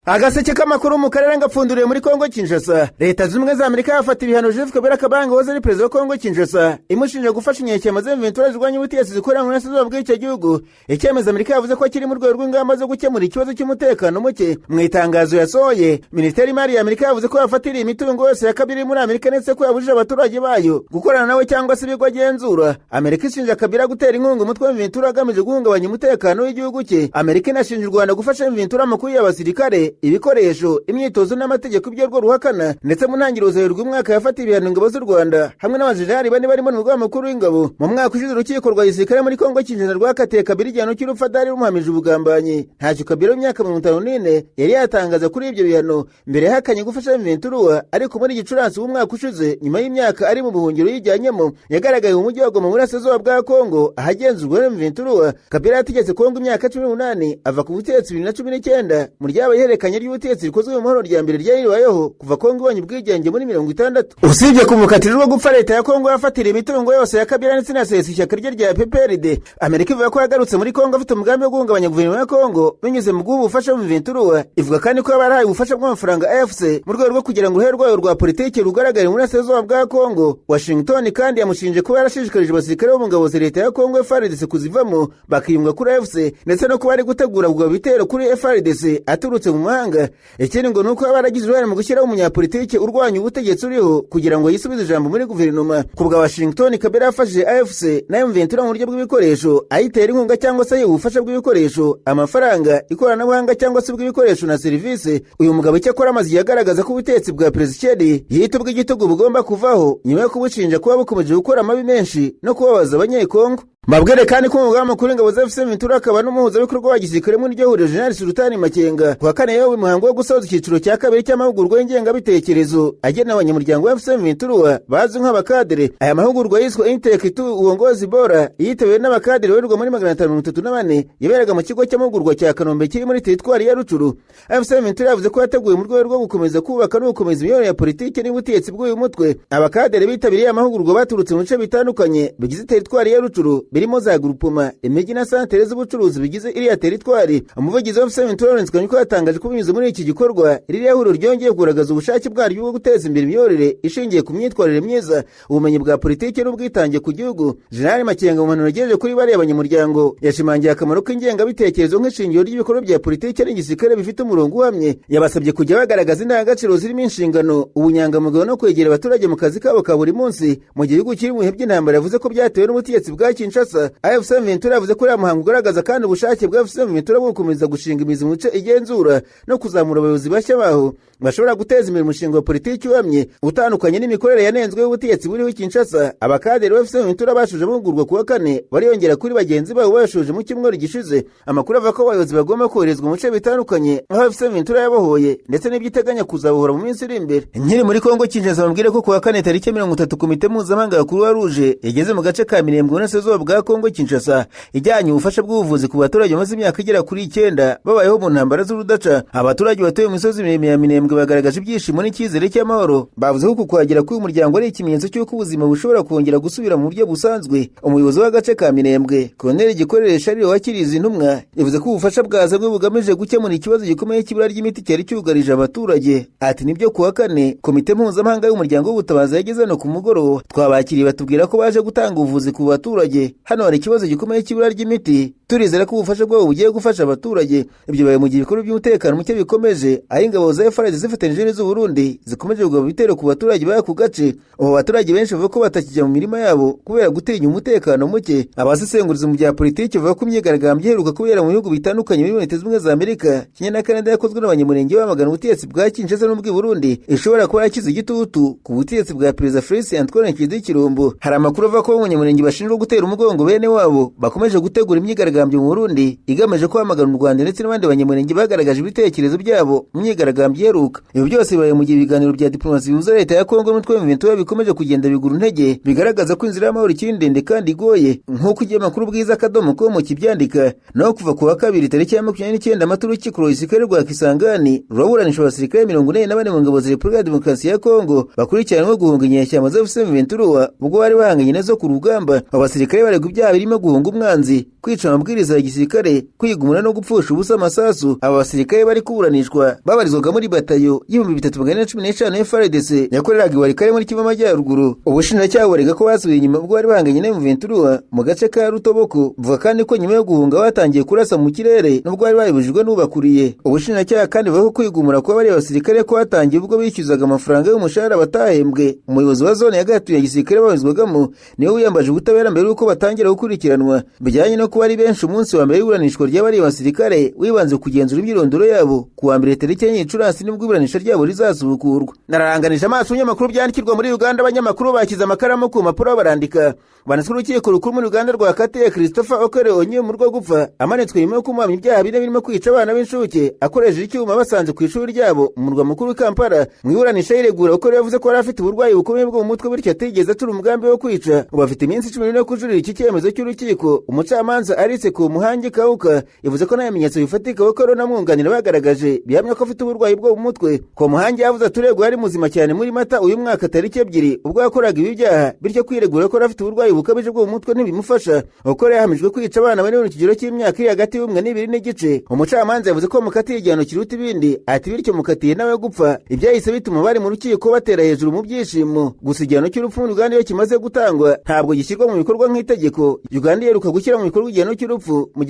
Agaseke k'amakuru mu karere ngapfunduriye muri Kongo Kinshasa. Leta Zunze Ubumwe za Amerika yafata ibihano Joseph Kabila Kabange wahoze ari perezida wa Kongo Kinshasa, imushinja gufasha inyeshyamba za M23 zirwanya ubutegetsi zikorera mu burasirazuba bw'icyo gihugu. Icyemezo Amerika yavuze ko kiri mu rwego rw'ingamba zo gukemura ikibazo cy'umutekano muke. Mu itangazo yasohoye, Minisiteri y'Imari ya Amerika yavuze ko yafatiriye imitungo yose ya Kabila iri muri Amerika, ndetse ko yabujije abaturage bayo gukorana nawe cyangwa se ibigo agenzura. Amerika ishinja Kabila gutera inkunga umutwe wa M23 agamije guhungabanya umutekano w'igihugu cye. Amerika inashinja u Rwanda gufasha M23 mu kuyiha abasirikare, ibikoresho, imyitozo n'amategeko, ibyo rwo ruhakana. Ndetse mu ntangiriro za Werurwe umwaka yafatiye ibihano ingabo z'u Rwanda hamwe n'abajenerali bane barimo n'umugaba mukuru w'ingabo. Mu mwaka ushize, urukiko rwa gisirikare muri Kongo Kinshasa rwakatiye Kabila igihano cy'urupfu adahari rumuhamije ubugambanyi. Ntacyo Kabila w'imyaka 54 yari yatangaza kuri ibyo bihano. Mbere yahakanye gufasha M23, ariko muri Gicurasi w'umwaka ushize, nyuma y'imyaka ari mu buhungiro yijyanyemo, yagaragaye mu mujyi wa Goma mu burasirazuba bwa Kongo ahagenzurwa na M23. Kabila yategetse Kongo imyaka 18, ava ku butegetsi 2019 mu ryabaye ihererekanya ry'ubutegetsi rikozwe mu mahoro rya mbere ryaribayeho kuva Kongo ibonye ubwigenge muri 60. Usibye kumukatira rwo gupfa, leta ya Kongo yafatiriye imitungo yose ya Kabila ndetse inasesa ishyaka rye rya PPRD. Amerika ivuga ko yagarutse muri Kongo afite umugambi wo guhungabanya guverinoma ya Kongo binyuze mu guha ubufasha mu M23. Ivuga kandi ko yaba ubufasha bw'amafaranga AFC mu rwego rwo kugira ngo uruhare rwayo rwa politiki rugaragare mu burasirazuba bwa Kongo. Washington kandi yamushinje kuba yarashishikarije abasirikare bo mu ngabo za leta ya Kongo FARDC kuzivamo bakiyunga kuri AFC, ndetse no kuba ari gutegura kugaba ibitero kuri FARDC aturutse mu mahanga. Ikindi ngo nuko yaba yaragize uruhare mu gushyiraho umunyapolitiki urwanya ubutegetsi uriho kugira ngo yisubize ijambo muri guverinoma. Ku bwa Washington, Kabila yafashije AFC na M23 mu buryo bw'ibikoresho, ayitera inkunga cyangwa se ubufasha bw'ibikoresho, amafaranga, ikoranabuhanga cyangwa se bw'ibikoresho na serivisi. Uyu mugabo icyakora amaze agaragaza ko ubutegetsi bwa Perezida Tshisekedi yita ubw'igitugu bugomba kuvaho, nyuma yo kubushinja kuba bukomeje gukora amabi menshi no kubabaza Abanyekongo. Mbabwire kandi ko umugaba mukuru w'ingabo za AFC M23 akaba n'umuhuzabikorwa wa gisirikare muri iryo huriro, Jenerali Sultani Makenga, ku wa kane yayoboye umuhango wo gusoza icyiciro cya kabiri cy'amahugurwa y'ingengabitekerezo agenewe abanyamuryango wa AFC M23 bazwi nk'abakadere. Aya mahugurwa yiswe Intake 2 Uongozi Bora, yitewe n'abakadere babarirwa muri 534, yaberaga mu kigo cy'amahugurwa cya Kanombe kiri muri teritwari ya Rutshuru. AFC M23 yavuze ko yateguwe mu rwego rwo gukomeza kubaka no gukomeza imiyoborere ya politiki n'ubutegetsi bw'uyu mutwe. Abakadere bitabiriye amahugurwa baturutse mu bice bitandukanye bigize teritwari ya Rutshuru, birimo za grupoma, imijyi na santere z'ubucuruzi bigize iriya teritwari. Umuvugizi wa AFC M23 Lawrence Kanyuka yatangaje ko binyuze muri iki gikorwa ririya huriro ryongeye kugaragaza ubushake bwaryo bwo guteza imbere imiyoborere ishingiye ku myitwarire myiza, ubumenyi bwa politiki n'ubwitange ku gihugu. Jenerali Makenga, mu mpanuro yagejeje kuri bariya banyamuryango, yashimangiye akamaro k'ingengabitekerezo nk'ishingiro ry'ibikorwa bya politiki n'igisirikare bifite umurongo uhamye. Yabasabye kujya bagaragaza indangagaciro zirimo inshingano, ubunyangamugayo no kwegera abaturage mu kazi kabo ka buri munsi mu gihugu kiri mu bihe by'intambara yavuze ko byatewe n'ubutegetsi bwa Kinshasa. AFC M23 yavuze ko uriya muhango ugaragaza kandi ubushake bwa AFC M23 bwo gukomeza gushinga imizi mu bice igenzura no kuzamura abayobozi bashya baho bashobora guteza imbere umushinga wa politiki uhamye utandukanye n'imikorere yanenzwe y'ubutegetsi buriho i Kinshasa. Abakaderi ba AFC M23 bashoje amahugurwa ku wa kane bariyongera kuri bagenzi babo bashoje mu cyumweru gishize. Amakuru avuga ko abayobozi bagomba koherezwa mu bice bitandukanye aho AFC M23 yabohoye ndetse n'ibyo iteganya kuzabohora mu minsi iri imbere. Nkiri muri Kongo Kinshasa, bambwire ko ku wa kane tariki 30 komite mpuzamahanga ya Croix Rouge yageze mu gace ka Minembwe mu burasirazuba bwa Kongo Kinshasa ijyanye ubufasha bw'ubuvuzi ku baturage bamaze imyaka igera kuri 9 babayeho mu ntambara z'urudaca. Abaturage batuye mu misozi miremire ya Minembwe bagaragaje ibyishimo n'icyizere cy'amahoro. Bavuze ko kuhagera k'uyu muryango ari ikimenyetso cy'uko ubuzima bushobora kongera gusubira mu buryo busanzwe. Umuyobozi w'agace ka Minembwe, Colonel Gikorere Shariro, wakiriye intumwa, yavuze ko ubufasha bwazanywe bugamije gukemura ikibazo gikomeye cy'ibura ry'imiti cyari cyugarije abaturage. Ati: "Nibyo, ku wa kane komite mpuzamahanga y'umuryango w'ubutabazi yageze hano ku mugoroba. Twabakiriye batubwira ko baje gutanga ubuvuzi ku baturage. Hano hari ikibazo gikomeye cy'ibura ry'imiti, turizera ko ubufasha bwabo bugiye gufasha abaturage." Ibyo bibaye mu gihe ibikorwa by'umutekano muke bikomeje, aho ingabo za FARDC zifatanyije n'iz'u Burundi zikomeje kugaba ibitero ku baturage b'ako gace. Ubu baturage benshi bavuga ko batakijya mu mirima yabo kubera gutinya umutekano muke. Abasesengurizi mu bya politiki bavuga ko imyigaragambyo iheruka kubera mu bihugu bitandukanye birimo Leta Zunze Ubumwe za Amerika, Kenya na Canada yakozwe n'abanyamurenge bamagana ubutegetsi bwa Kinshasa n'ubw'i Burundi ishobora kuba yashyize igitutu ku butegetsi bwa Perezida Felix Antoine Tshisekedi Tshilombo. Hari amakuru avuga ko abanyamurenge bashinjwa gutera umugongo bene wabo bakomeje gutegura imyigaragambyo mu Burundi igamije kwamagana u Rwanda ndetse n'abandi banyamurenge bagaragaje ibitekerezo byabo mu myigaragambyo iheruka. Ibi byose bibaye mu gihe ibiganiro bya diplomasi bihuza leta ya Kongo n'umutwe wa M23 bikomeje kugenda bigura intege, bigaragaza ko inzira y'amahoro ikiri ndende kandi igoye, nk'uko ikinyamakuru Bwiza.com kibyandika. Naho kuva ku wa kabiri tariki ya 29 Mata, urukiko rwa rwa Kisangani ruraburanisha abasirikare 44 mu ngabo za Repubulika ya Demokarasi ya Kongo bakurikiranyweho guhunga inyeshyamba za AFC M23 ubwo bari bahanganye nazo ku rugamba. Abasirikare bari Baregwa ibyaha birimo guhunga umwanzi, kwica amabwiriza ya gisirikare, kwigumura no gupfusha ubusa amasasu. Aba basirikare bari kuburanishwa babarizwaga muri batayo y'3415 FARDC yakoreraga i Walikale muri Kivu Amajyaruguru. Ubushinjacyaha burega ko basubiye inyuma ubwo bari bahanganye na M23 mu gace ka Rutoboko, buvuga kandi ko nyuma yo guhunga batangiye kurasa mu kirere nubwo bari babibujijwe n'ubakuriye. Ubushinjacyaha kandi buvuga ko kwigumura kuba bari abasirikare ko batangiye ubwo bishyuzaga amafaranga y'umushahara batahembwe. Umuyobozi wa zone ya gatatu ya gisirikare babarizwagamo niwe wiyambaje ubutabera mbere y'uko batangira gukurikiranwa. Bijyanye no kuba ari benshi, umunsi wa mbere w'iburanishwa ry'abari basirikare wibanze kugenzura imyirondoro yabo. Ku wa mbere tariki 4 Gicurasi nibwo iburanisha ryabo rizasubukurwa. Nararanganije amaso ibinyamakuru byandikirwa muri Uganda, abanyamakuru bashyize amakaramu ku mpapuro barandika. Banditswe urukiko rukuru muri Uganda rwakatiye Christopher Okere Onye mu rwo gupfa, amanitswe nyuma yo kumuhamya ibyaha bine birimo kwica abana b'incuke akoresheje icyuma basanze ku ishuri ryabo mu murwa mukuru w'i Kampala. Mu iburanisha yiregura, Okere yavuze ko yari afite uburwayi bukomeye bwo mu mutwe, bityo atigeze atura umugambi wo kwica. Ubu afite iminsi 14 yo kujurira iki cyemezo cy'urukiko. Umucamanza Alice Kumuhangi Kauka yavuze ko nta bimenyetso bifatika Okere n'amwunganira bagaragaje bihamya ko afite uburwayi bwo mu mutwe. Kumuhangi yavuze ati uregwa yari muzima cyane muri Mata uyu mwaka tariki 2 ubwo yakoraga ibi byaha, bityo kwiregura ko afite uburwayi bukabije bwo mu mutwe ntibimufasha. Okere yahamijwe kwica abana bari mu kigero cy'imyaka iri hagati y'umwe n'ibiri n'igice. Umucamanza yavuze ko mukatiye igihano kiruta ibindi, ati bityo mukatiye nawe gupfa. Ibyahise bituma bari mu rukiko batera hejuru mu byishimo. Gusa igihano cy'urupfu muri Uganda iyo kimaze gutangwa ntabwo gishyirwa mu bikorwa nk'itegeko. Uganda iheruka gushyira mu bikorwa igihano cy'urupfu mu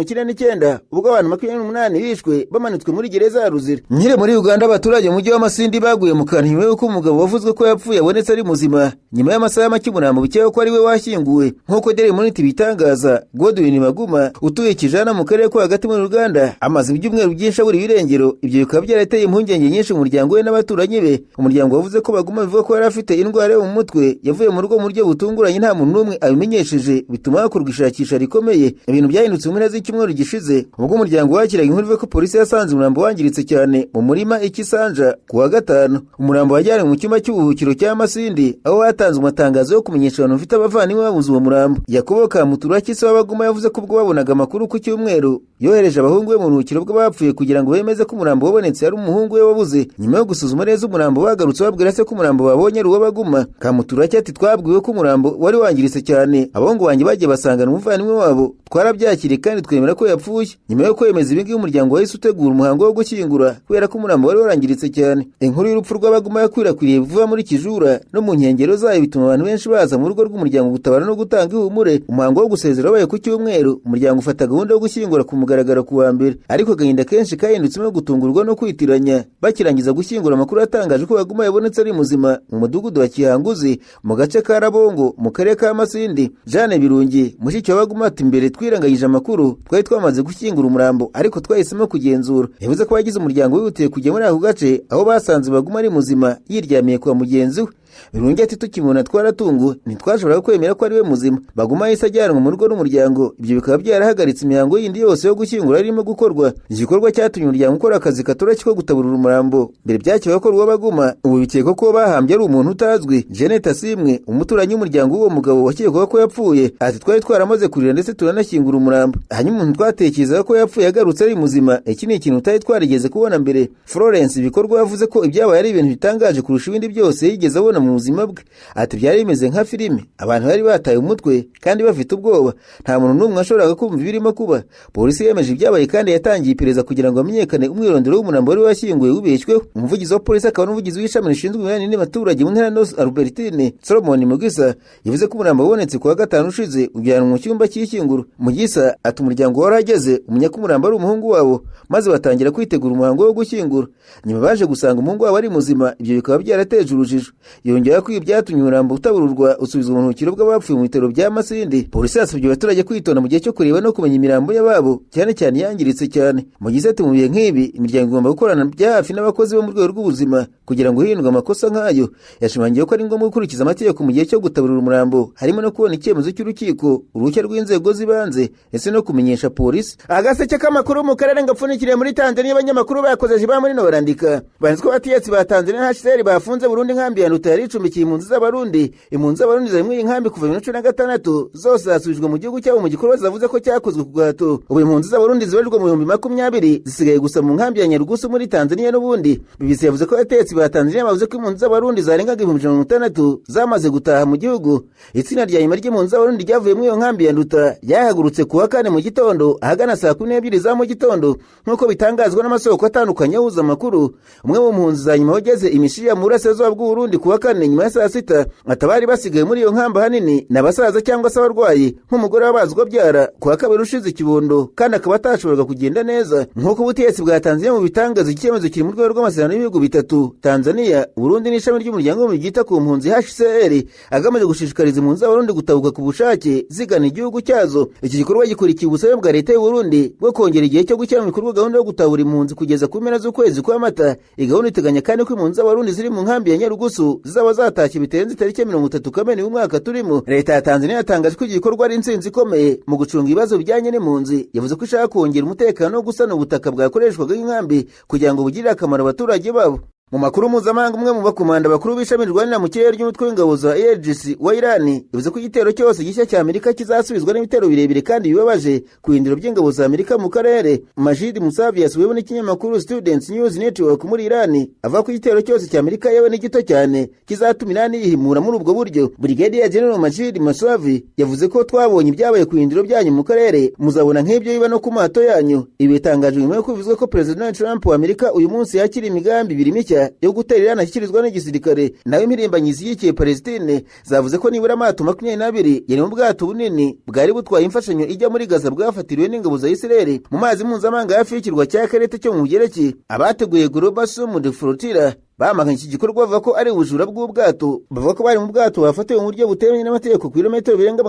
1999 ubwo abantu 28 bishwe bamanitswe muri gereza ya Ruzira. Nyire muri Uganda, abaturage mu mujyi wa Masindi baguye mu kantu nyuma y'uko umugabo wavuzwe ko yapfuye abonetse ari muzima nyuma y'amasaha make umurambo bikekwa ko ari we washyinguwe. Nk'uko Daily Monitor ibitangaza, Godwin Maguma utuye Kijana mu karere ko hagati muri Uganda amaze ibyumweru byinshi abura ibirengero. Ibyo bikaba byarateye impungenge nyinshi mu muryango we n'abaturanyi be. Umuryango wavuze ko Baguma bivuga ko yari afite indwara yo mu mutwe, yavuye mu rugo mu buryo butunguranye nta muntu n'umwe abimenyesheje, bituma hakorwa ishakisha rikomeye. Ibintu byahindutse mu mpera z'icyumweru gishize ubwo umuryango wakiraga inkuru ivuga ko polisi yasanze umurambo wangiritse cyane mu murima Ikisanja ku wa gatanu. Umurambo wajyanwe mu cyumba cy'uburuhukiro cya Masindi aho hatanzwe amatangazo yo kumenyesha abantu bafite abavandimwe babuze uwo murambo. Yakobo Kamuturaki se w'Abaguma yavuze ko ubwo babonaga amakuru ku cyumweru yohereje abahungu be mu buruhukiro bw'abapfuye kugira ngo bemeze ko umurambo wabonetse ari umuhungu we wabuze. Nyuma yo gusuzuma neza umurambo bagarutse babwira se ko umurambo babonye ari uw'Abaguma. Kamuturaki ati twabwiwe ko umurambo wari wangiritse cyane, abahungu banjye bagiye basangana umuvandimwe wabo, twarabyakiriye kandi twemera ko yapfuye. Nyuma yo kwemeza ibi ngibi, umuryango wahise utegura umuhango wo gushyingura kubera ko umurambo wari warangiritse cyane. Inkuru y'urupfu rw'Abaguma yakwirakwiriye vuba muri Kijura no mu nkengero zayo, bituma abantu benshi baza mu rugo rw'umuryango gutabara no gutanga ihumure. Umuhango wo gusezera wabaye ku cyumweru, umuryango ufata gahunda yo gushyingura ku mugaragaro ku wa mbere, ariko agahinda kenshi kahindutsemo gutungurwa no kwitiranya. Bakirangiza gushyingura, amakuru yatangaje ko Baguma yabonetse ari muzima mu mudugudu wa Kihanguzi mu gace ka Rabongo mu karere ka Masindi. Jeanne Birungi mushiki wa Baguma ati mbere twirengagije amakuru, twari twamaze gushyingura umurambo ariko twahisemo kugenzura. Yavuze ko abagize umuryango wihutiye kujya muri ako gace aho basanze Baguma ari muzima yiryamiye kwa mugenzi we. Birungi ati tukimubona twaratunguwe, ntitwashoboraga kwemera ko ari we muzima. Baguma yahise ajyanwa mu rugo n'umuryango, ibyo bikaba byarahagaritse imihango yindi yose yo gushyingura irimo gukorwa. Igikorwa cyatumye umuryango ukora akazi katoroshye ko gutaburura umurambo. Mbere byakekwaga ko ari uw'Abaguma, ubu bikekwa ko bahambye ari umuntu utazwi. Jeannette Asimwe, umuturanyi w'umuryango w'uwo mugabo wakekwaga ko yapfuye, ati twari twaramaze kurira ndetse turanashyingura umurambo, hanyuma umuntu twatekerezaga ko yapfuye agarutse ari muzima. Iki ni ikintu tutari twarigeze kubona mbere. Florence Bikorwa yavuze ko ibyabaye ari ibintu bitangaje kurusha ibindi byose yigeze abona mu buzima bwe. Ati byari bimeze nka filime, abantu bari bataye umutwe kandi bafite ubwoba, nta muntu n'umwe washoboraga kumva ibirimo kuba. Polisi yemeje ibyabaye kandi yatangiye iperereza kugira ngo hamenyekane umwirondoro w'umurambo wari washyinguwe wibeshyweho. Umuvugizi wa polisi akaba n'umuvugizi w'ishami rishinzwe imibanire n'abaturage mu ntara North Albertine Solomon Mugisa yavuze ko umurambo wabonetse ku wa gatanu ushize ujyanwa mu cyumba cy'ishyinguro. Mugisa ati umuryango warageze umenya ko umurambo ari umuhungu wabo, maze batangira kwitegura umuhango wo gushyingura. Nyuma baje gusanga umuhungu wabo ari muzima, ibyo bikaba byarateje urujijo. Yongera ko ibi byatumye umurambo utabururwa usubizwa mu buruhukiro bw'abapfuye mu bitaro bya Masindi. Polisi yasabye abaturage kwitonda mu gihe cyo kureba no kumenya imirambo y'ababo, cyane cyane yangiritse cyane. Mugize ati mu bihe nk'ibi imiryango igomba gukorana bya hafi n'abakozi bo mu rwego rw'ubuzima kugira ngo hirindwe amakosa nk'ayo. Yashimangiye ko ari ngombwa gukurikiza amategeko mu gihe cyo gutaburura umurambo, harimo no kubona icyemezo cy'urukiko, uruhushya rw'inzego z'ibanze ndetse no kumenyesha polisi. Agaseke k'amakuru mu karere ngapfunikiriye muri Tanzania, abanyamakuru bakoze jiba muri no barandika banditswe abategetsi ba Tanzania HCR bafunze burundu inkambi ya Nduta yari icumbikiye impunzi z'Abarundi. Impunzi z'Abarundi zari muri iyi nkambi kuva 2016 zose zasubijwe mu gihugu cyabo mu gikorwa zavuze ko cyakozwe ku gahato. Ubu impunzi z'Abarundi zibarirwa mu 20,000 zisigaye gusa mu nkambi ya Nyarugusu muri Tanzania n'ubundi. BBC yavuze ko abategetsi bwa Tanzania bavuze ko impunzi z'Abarundi zarengaga 60,000 zamaze gutaha mu gihugu. Itsinda rya nyuma ry'impunzi z'Abarundi ryavuye muri iyo nkambi ya Nduta ryahagurutse ku wa kane mu gitondo ahagana saa 12 za mu gitondo, nk'uko bitangazwa n'amasoko atandukanye ahuza amakuru. Umwe mu mpunzi za nyuma wageze imishiya mu burasirazuba bw'Uburundi ku wa kane nyuma ya saa 6, atabari basigaye muri iyo nkambi ahanini ni abasaza cyangwa se abarwayi, nk'umugore wabazwa abyara ku wa kabiri ushize ikibondo kandi akaba atashoboraga kugenda neza. Nk'uko ubutegetsi bwa Tanzania mu bitangaza, icyemezo kiri mu rwego rw'amasezerano y'ibihugu bitatu, Tanzania, Burundi n'ishami ry'umuryango w'abibumbye ryita ku mpunzi HCR, agamije gushishikariza impunzi z'Abarundi gutahuka ku bushake zigana igihugu cyazo. Iki gikorwa gikurikiye ubusabe bwa leta y'u Burundi bwo kongera igihe cyo gushyira mu bikorwa gahunda yo gutahura impunzi kugeza ku mpera z'ukwezi kwa Mata. Iyi gahunda iteganya kandi ko impunzi z'Abarundi ziri mu nkambi ya Nyarugusu zizaba zatashye bitarenze itariki ya 30 Kamena y'umwaka turimo. Leta ya Tanzania yatangaje ko iki gikorwa ari intsinzi ikomeye mu gucunga ibibazo bijyanye n'impunzi. Yavuze ko ishaka kongera umutekano no gusana ubutaka bwakoreshwaga nk'inkambi kugira ngo bugirire akamaro abaturage babo. Mu makuru mpuzamahanga, umwe mu bakomanda bakuru b'ishami rirwanira mu kirere ry'umutwe w'ingabo za IRGC wa Iran yavuze ko igitero cyose gishya cya Amerika kizasubizwa n'ibitero birebire kandi bibabaje ku birindiro by'ingabo za Amerika mu karere. Majid Musavi yasubiwemo n'ikinyamakuru Students News Network muri Iran, avuga ko igitero cyose cya Amerika, yewe ni gito cyane, kizatuma Iran yihimura muri ubwo buryo. Brigadier General Majid Musavi yavuze ko twabonye ibyabaye ku birindiro byanyu mu karere, muzabona nk'ibyo biba no ku mato yanyu. Ibi bitangajwe nyuma y'uko bivuzwe ko Perezida Donald Trump wa Amerika uyu munsi yakira imigambi ibiri mishya yo gutera Iran ashyikirizwa n'igisirikare. Nawe impirimbanyi zishyigikiye Palestine zavuze ko nibura amato 22 yari mu bwato bunini bwari butwaye imfashanyo ijya muri Gaza bwafatiriwe n'ingabo za Israel mu mazi mpuzamahanga hafi y'ikirwa cya Kerete cyo mu Bugereki. Abateguye Global Sumud Flotilla bamaganye iki gikorwa, bavuga ko ari ubujura bw'ubwato. Bavuga ko bari mu bwato bafatiwe mu buryo butemewe n'amategeko ku birometero birenga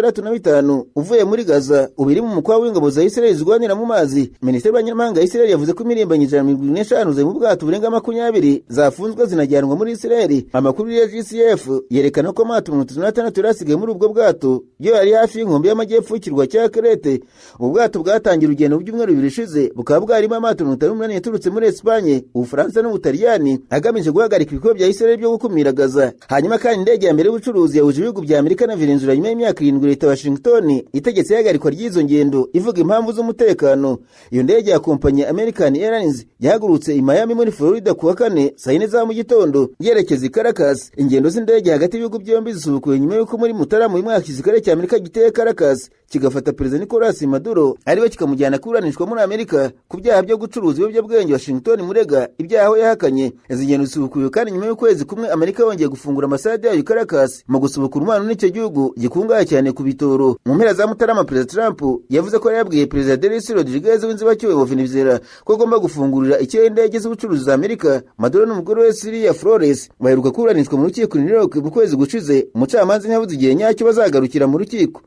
965 uvuye muri Gaza, ubiri mu mukwabu w'ingabo za Israel zirwanira mu mazi. Minisiteri y'Abanyamahanga ya Israel yavuze ko impirimbanyi 175 zari mu bwato burenga 20 zafunzwe zinajyanwa muri Israel. Amakuru ya GCF yerekana ko amato 36 yari asigaye muri ubwo bwato yo yari hafi y'inkombe y'amajyepfo y'ikirwa cya Kerete. Ubu bwato bwatangiye urugendo mu byumweru 2 bishize, bukaba bwarimo amato 58 yaturutse muri Espagne, Ubufaransa n'Ubutaliyani, agamije guhagarika ibikorwa bya Israel byo gukumira Gaza. Hanyuma kandi indege ya mbere y'ubucuruzi yahuje ibihugu bya Amerika na Venezuela nyuma y'imyaka 7 leta ya Washington itegetse ihagarikwa ry'izo ngendo ivuga impamvu z'umutekano. Iyo ndege ya kompanyi American Airlines yahagurutse i Miami muri Florida ku wa kane saa 4 za mu gitondo yerekeza i Caracas. Ingendo z'indege hagati y'ibihugu byombi zisubukuwe nyuma y'uko muri Mutarama uyu mwaka igisirikare cya Amerika giteye Caracas kigafata Perezida Nicolas Maduro, ariwe kikamujyana kuburanishwa muri Amerika ku byaha byo gucuruza ibiyobyabwenge Washington murega, ibyaha aho yahakanye. Izi ngendo zisubukuwe kandi nyuma y'ukwezi kumwe Amerika yongeye gufungura ambasade yayo i Caracas mu gusubukura umubano n'icyo gihugu gikungahaye cyane ku bitoro. Mu mpera za Mutarama, Perezida Trump yavuze ko yari yabwiye Perezida Delcy Rodriguez w'inzibacyuho wa Venezuela ko agomba gufungurira ikirere indege z'ubucuruzi za Amerika. Maduro n'umugore we Cilia Flores baheruka kuburanishwa mu rukiko i New York mu kwezi gushize. Umucamanza ntiyavuze igihe nyacyo bazagarukira mu rukiko.